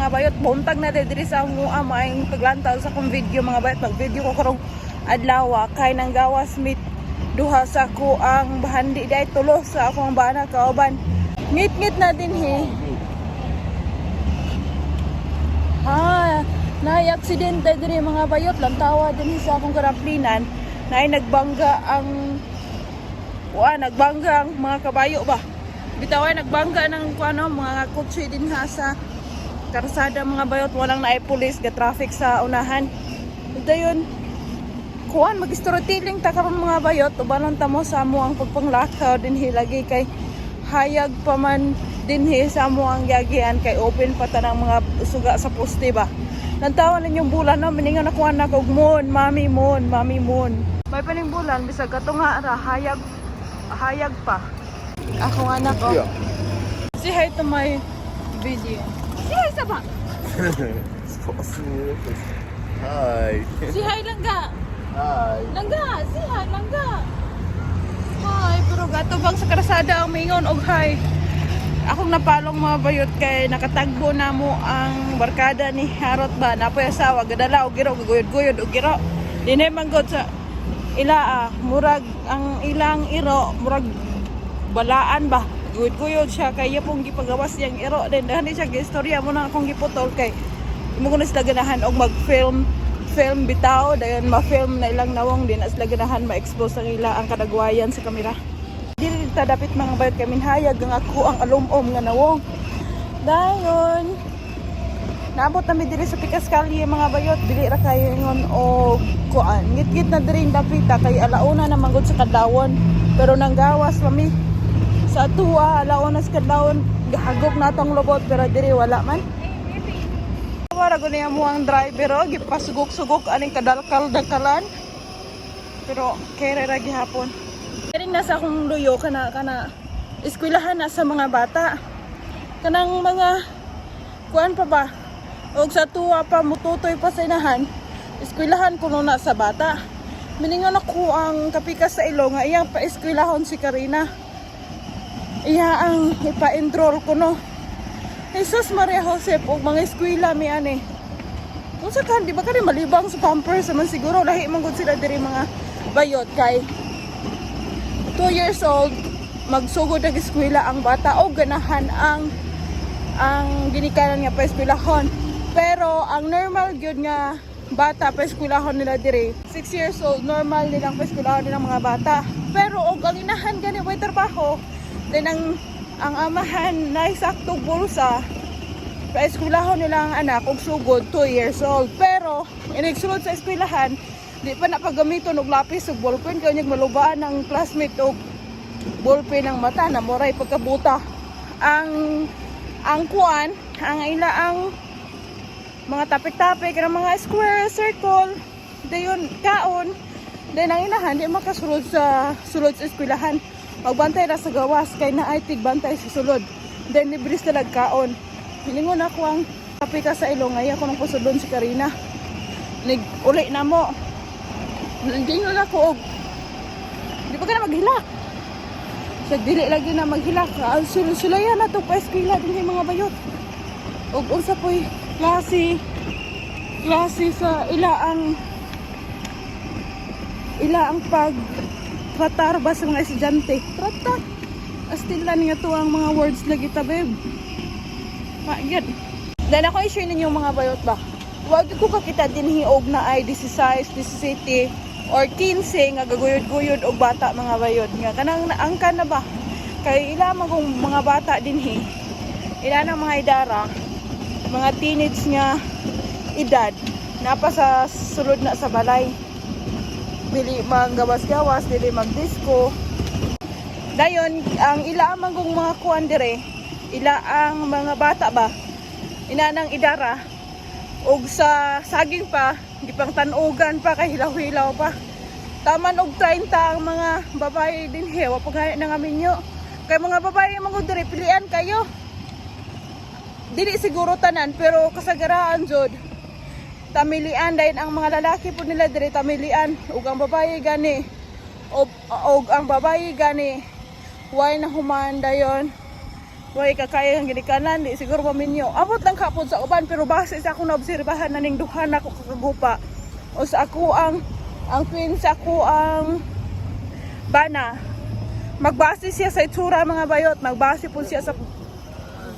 mga bayot. Buntag na diri sa mua, maayong paglantaw sa akong video, mga bayot. Mag video ko karong adlaw kay nang gawas meet duha sa ko ang bahandi dai, tulo sa akong bana kauban. Ngit-ngit na din he. Ha, naay aksidente diri, mga bayot, lantawa din sa akong karaplinan. Naay nagbangga ang wa, nagbangga ang mga kabayo ba. Bitaw ay nagbangga ng ano, mga kotse din ha sa karsada, mga bayot. Walang naay pulis ga traffic sa unahan. Dayon kuan, mag-storytelling ta karon, mga bayot. Ubanon ta mo sa amo ang pagpanglakaw dinhi lagi kay hayag pa man dinhi sa amo ang giagian kay open pa tanang mga suga sa poste ba. Lantawan ninyong bulan no, miningon ako anak og moon, mami moon, mami moon. May paning bulan bisag kato nga ra hayag hayag pa. Ako anak oh. Say hi to my video. Say hi sa ba? It's possible. Hi. Say hi langga. Hi. Langga, say hi langga. Hi, pero gatubang sa karsada ang mingon og hi. Akong napalong, mga bayot, kay nakatagbo na mo ang barkada ni Harot ba. Napoy asawa gadala og giro, guyod-guyod og giro. Dinay man gud sa ila ah, murag ang ilang iro murag balaan ba. Guyod-guyod siya kay iya pong gipagawas niyang iro. Then dahil siya giistorya mo na akong giputol kay imo ko na sila ganahan og mag-film film bitaw, dayon ma-film na ilang nawong, di na sila ganahan ma-expose ang ila ang kadagwayan sa kamera. Dili ta dapit, mga bayot, kay minhayag ang ako ang alumom nga nawong. Dayon naabot nami diri sa Pikas Kalye, mga bayot. Dili ra kayo ingon og kuan, ngitngit na diri dapita kay alauna na manggod sa kadlawon, pero nanggawas pa mi sa tuwa alauna sa kadlawon, gahagok na tong lobot, pero diri wala man. Wala ko niya mo ang driver oh, gipasugok-sugok aning kadalkal-dakalan. Pero kere ra gihapon. Kering nasa akong luyo kana kana eskwelahan na sa mga bata. Kanang mga kuan pa ba? Og sa tuwa pa mututoy pa sa inahan. Eskwelahan kuno na sa bata. Miningon ako ang kapikas sa ilo nga iyang pa-eskwelahon si Karina. Iya ang ipa-enroll ko no. Jesus Maria Josep, og mga eskwela mi ani. Kung sa kan, di ba kani malibang sa Pampers man siguro, lahi man gud sila diri, mga bayot, kay 2 years old magsugod ang eskwela ang bata o ganahan ang ginikanan nga pa-eskwelahon. Pero ang normal gyud nga bata pa eskwelahon nila diri, 6 years old normal nilang pa-eskwelahon nilang mga bata. Pero og ang inahan gani way trabaho, then ang amahan na saktong bulsa, pa-eskwelahon nila ang anak og sugod 2 years old. Pero inigsulod sa eskwelahan, di pa na paggamiton og lapis ug ballpen kay unyag malubaan ang classmate og ballpen ang mata na moray pagkabuta. Ang kuan, ang ila ang mga tapik-tapik ng mga square, circle, dayon kaon. Then ang inahan di makasulod sa sulod sa eskwelahan. Magbantay ra sa gawas kay naay tigbantay sa sulod. Then libre sila kaon. Hilingon ako ang kape ka sa ilong ay ako nang pasudlon si Karina. Nig uli na mo. Nandiyon ako og di ba ka na maghilak? Sa dili lagi na maghilak. Ang sul-sulayan na to pa eskwela din yung mga bayot. Og unsa po'y klase klase sa ila ang pag tratar ba sa mga estudyante. Tratar. Astilan nga to ang mga words lagi ta, babe. Magyad. Then ako i-share ninyo, mga bayot ba. Wag ko kakita din og na ay 16, 17 or 15 nga gaguyod-guyod og bata, mga bayot, nga kanang angkan na ba. Kay ila man kung mga bata dinhi. Ila ng mga idara, mga teenage nga edad, napa sa sulod na sa balay. Dili maggawas-gawas, dili mag-disco. Dayon, ang ila man kung mga kuan dire, ila ang mga bata ba, ina nang idara, og sa saging pa, di pang tanugan pa kay hilaw-hilaw pa. Taman og 30 ang mga babae dinhi, wa paghay na nga minyo. Kay mga babae man gud dire pilian kayo. Dili siguro tanan pero kasagaraan jud. Tamilian dayon ang mga lalaki po nila dire tamilian ug ang babae gani og ang babae gani way na human dayon. Way kakaya ang ginikanan, di siguro maminyo. Abot lang kapod sa uban, pero base sa akong naobserbahan na ning duha na ko kakagupa. O sa ako ang twin sa ako ang bana. Magbase siya sa itsura, mga bayot, magbase po siya sa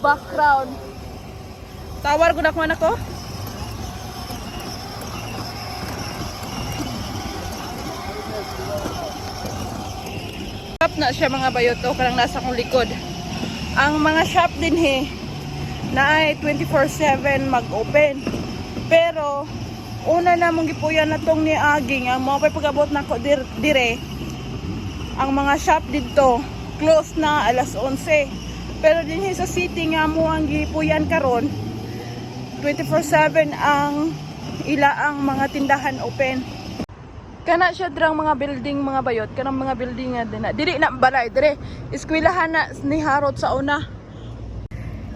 background. Tawar ko na ko anak ko. Shop na siya, mga bayot, o kanang nasa akong likod. Ang mga shop din he na ay 24/7 mag-open. Pero una na mong gipuyan na tong ni Agi nga mo pa'y pag-abot nako dire, ang mga shop didto close na alas 11. Pero dinhi sa city nga mo ang gipuyan karon, 24/7 ang ila ang mga tindahan open. Kana siya dirang mga building, mga bayot, kanang mga building nga din na. Dili na balay dire. Eskwelahan na ni Harot sa una.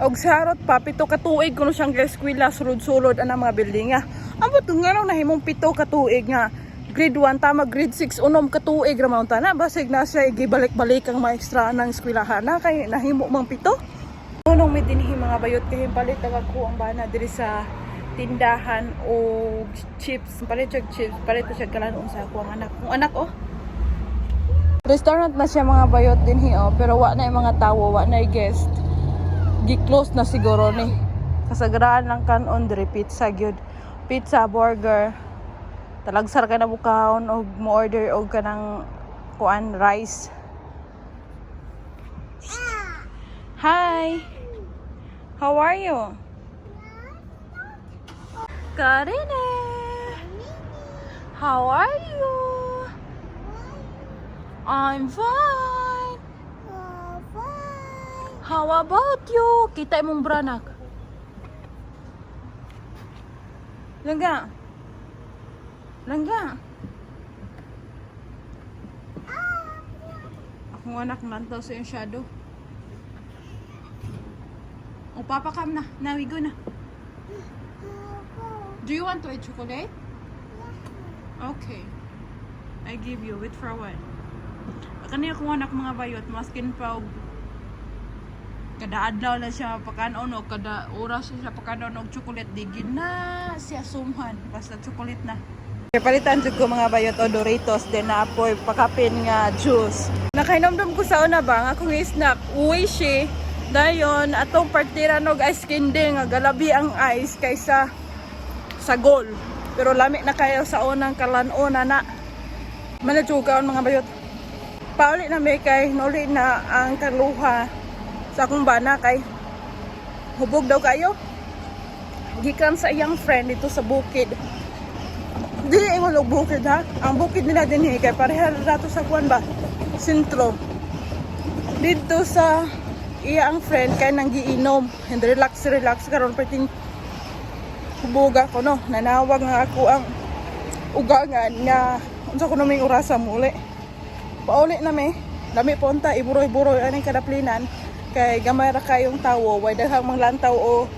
Og sa Harot pa 7 ka tuig kuno siyang eskwela, sulod-sulod anang mga building nga. Ambot nga nang nahimong 7 ka tuig nga grade 1 tama grade 6, 6 ka tuig ra man ta na, basig na siya gibalik-balik ang maestra ng eskwelahan na kay nahimo mang 7. Unong may dinhi, mga bayot, kay palit ako ang bana diri sa tindahan og chips. Palit siya og chips, palit siya kalan sa ako ang anak. Kung anak oh. Restaurant na siya, mga bayot, dinhi oh, pero wa na yung mga tawo, wa na yung guest. Gi-close na siguro ni. Kasagraan lang kanon diri, pizza gyud. Pizza, burger. Talagsar ka na bukaon og mo order og kanang kuan rice. Hi. How are you? Karine. How are you? I'm fine. How about you? Kita imong branak. Langga. Langga. Akong anak lantaw sa iyong shadow. O, Papa come na. Now we go na. Do you want to eat chocolate? Okay. I give you. Wait for a while. Kani akong anak, mga bayot, maskin pa og kada adlaw na siya pakanon o kada oras siya pakanon og chocolate, di gid na siya sumhan basta chocolate na. Kaya palitan jud ko, mga bayot, o Doritos din na apoy pakapin nga juice. Nakainomdom ko sa una ba nga akong snack uwi si dayon atong partira og ice candy nga galabi ang ice kaysa sa goal. Pero lami na kayo sa unang kalan-una na. Manatsugaon, mga bayot. Pauli na may kay nuli na ang kaluha sa akong bana kay hubog daw kayo. Gikan sa iyang friend dito sa bukid. Di ingon og bukid ha. Ang bukid nila din kay pareha rato sa kuan ba? Sentro. Dito sa iya ang friend kay nang giinom. And relax relax karon perting huboga ko no. Nanawag nga ako ang ugangan nga unsa ko may orasa muli. Pauli na mi. Lami po unta iburoy-buroy aning kadaplinan kay gamay ra kayong tawo, way daghang manglantaw o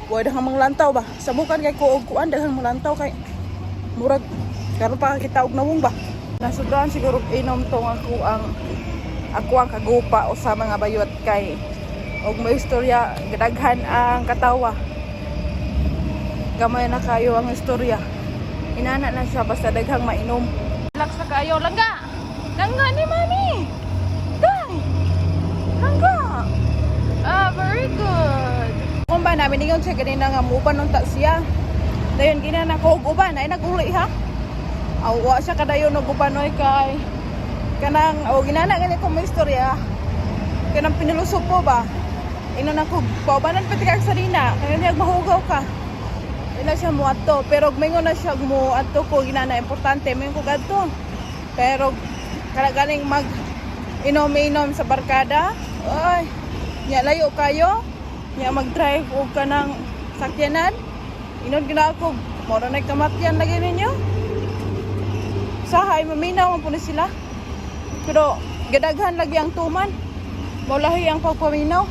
way daghang manglantaw ba. Sabukan kay ko og kuan, daghang manglantaw kay murag karon pa kita og nawong ba. Nasudan siguro og inom tong ako ang kagupa o sa mga bayot kay og may istorya daghan ang katawa. Gamay na kayo ang istorya. Inana na siya basta daghang mainom. Relax na kayo. Langga! Langga ni Mami! Day! Langga! Ah, very good. Kung ba namin ingon siya ganina nga muban nung ta siya. Dayon gina na ko og uban ay naguli ha. Aw, wa siya kadayon og uban oy kay kanang o ginana gani ko may istorya. Kanang pinulusog po ba? Ino na ko paubanan pati kag sarina kaya niya mahugaw ka. Ila siya mo ato pero mingon na siya mo ato ko ginana importante mo ko gadto. Pero kana ganing mag inom-inom sa barkada, ay nya layo kayo, nya mag-drive og kanang sakyanan. Inon gina ako, mora na kamatyan lagi ninyo. Sahay maminaw man po ni sila. Pero gadaghan lagi ang tuman. Maulahi ang pagpaminaw.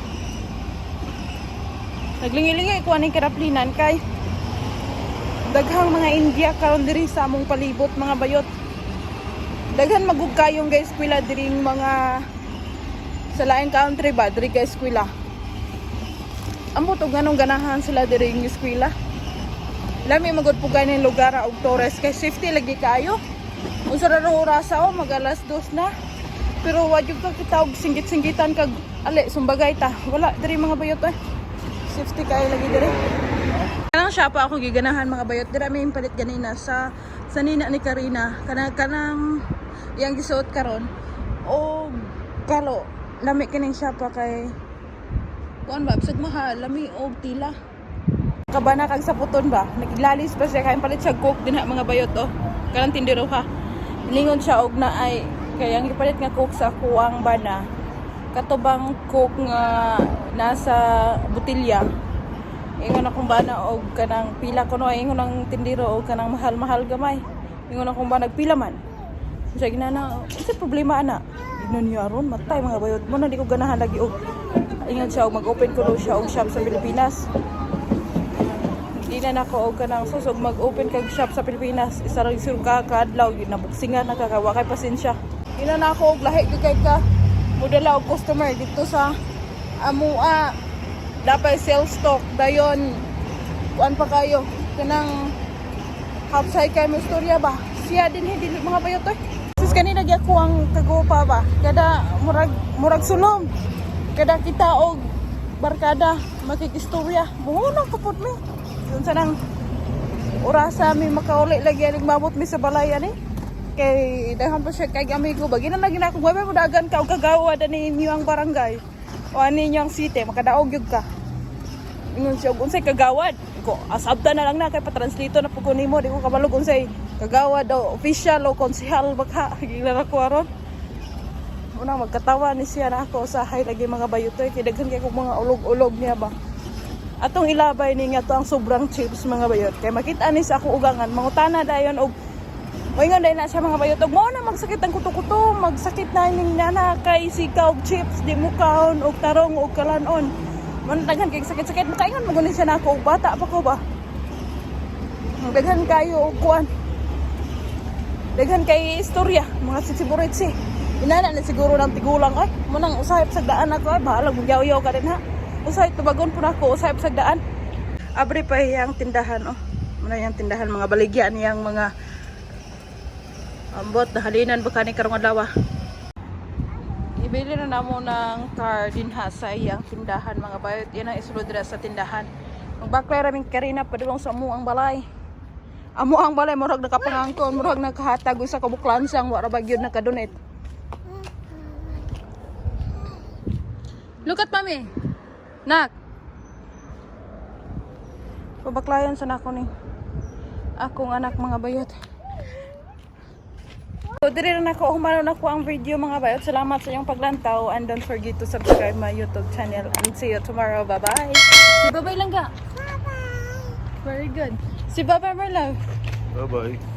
Naglingi-lingi ko aning karaplinan kay daghang mga India karon diri sa among palibot, mga bayot. Daghan magug kayong guys eskwela diring mga sa laing country ba diri ka eskwela. Ambot og nganong ganahan sila diri ng eskwela. Lami magud po ganing lugar og Torres kay safety lagi kaayo. Unsa ra ro orasa, oh, mag 2:00 na. Pero wa jud ka kita og singgit-singgitan kag ali sumbagay ta. Wala diri, mga bayot, eh. Safety kaayo lagi diri. Kanang siya pa ako giganahan, mga bayot. Dira may palit ganina sa nina ni Karina. Kanang iyang gisuot karon. O kalo lami kining siya pa kay kuan ba, bisag mahal, lami og tila. Kabana kag saputon ba? Naglalis pa siya kay palit siya Coke dinha, mga bayot, oh. Kanang tindero ha. Lingon siya og na ay kay ang gipalit nga Coke sa kuang bana. Katubang Coke nga nasa botelya. Ingon akong bana og kanang pila kuno ay ingon ang tindero og kanang mahal-mahal gamay. Ingon akong bana, pila man. Siya ginana, unsa problema ana? Ingnon niya aron matay, mga bayot mo na di ko ganahan lagi og ingon siya og mag-open ko daw siya og shop sa Pilipinas. Di na nako og kanang susog mag-open kag shop sa Pilipinas. Isa ra siguro ka kaadlaw yun nabuksingan na kakawa kay pasensya. Di na nako og lahi gyud kay ka modala og customer dito sa amua. Dapat sales talk dayon kuan pa kayo kanang hapsay kay mo istorya ba siya din hindi mga bayot oy. Sus, kanina gyud ko ang kagupa ba kada murag sulom kada kita og barkada makikistorya buhunong kapot mi yun sa nang orasa mi makauli lagi aning mabot mi sa balay ani kay daghan pa siya kay amigo ba gina lagi na ako mo dagan ka og kagawa dani inyo ang barangay o ani inyo ang city makadaog gyud ka. Ingon siya og unsay kagawad ko, asabta na lang na kay patranslate na pud ko nimo, di ko kabalog unsay kagawad o official o konsehal baka gila ra ko aron. Unang magkatawa ni siya na ako sa hay lagi, mga bayutoy, kay daghan kay kog mga ulog-ulog niya ba. Atong ilabay ni nga to ang sobrang chips, mga bayot, kay makita ni sa ako ugangan mangutana dayon og moingon dahil na siya, mga bayot, og mao na magsakit ang kuto-kuto, magsakit na ning nana kay sika og chips, di mo kaon og tarong og kalanon man daghan kay sakit-sakit. Makaingon mo gani siya na ako og bata pa ko ba, daghan kayo og kuan, daghan kay istorya mga sitsiburitsi inana na siguro ng tigulang ay mo nang usahay sa daan ako ay bahalag mo yaw ka din ha. Usahay tubagon po na ako usahay sa daan. Abre pa iyang tindahan, oh. Muna iyang tindahan, mga baligya niyang mga ambot nahalinan ba kani karong adlaw. Ibili na namo ng car dinha sa iyang tindahan, mga bayot. Yan ang isulod dira sa tindahan. Magbaklay raming Karina padulong sa amo ang balay. Amo ang balay murag nakapangangkon, murag nakahatag sa kabuklansang wa ra ba gyud nakadonate. Look at Mommy. Nak. Pabaklayan sa nako ni akong anak, mga bayot. So, diri na nako humano na ko ang video, mga bayot. Salamat sa inyong paglantaw and don't forget to subscribe my YouTube channel and see you tomorrow. Bye-bye. Say bye-bye lang ka. Bye-bye. Very good. Say bye-bye, my love. Bye bye.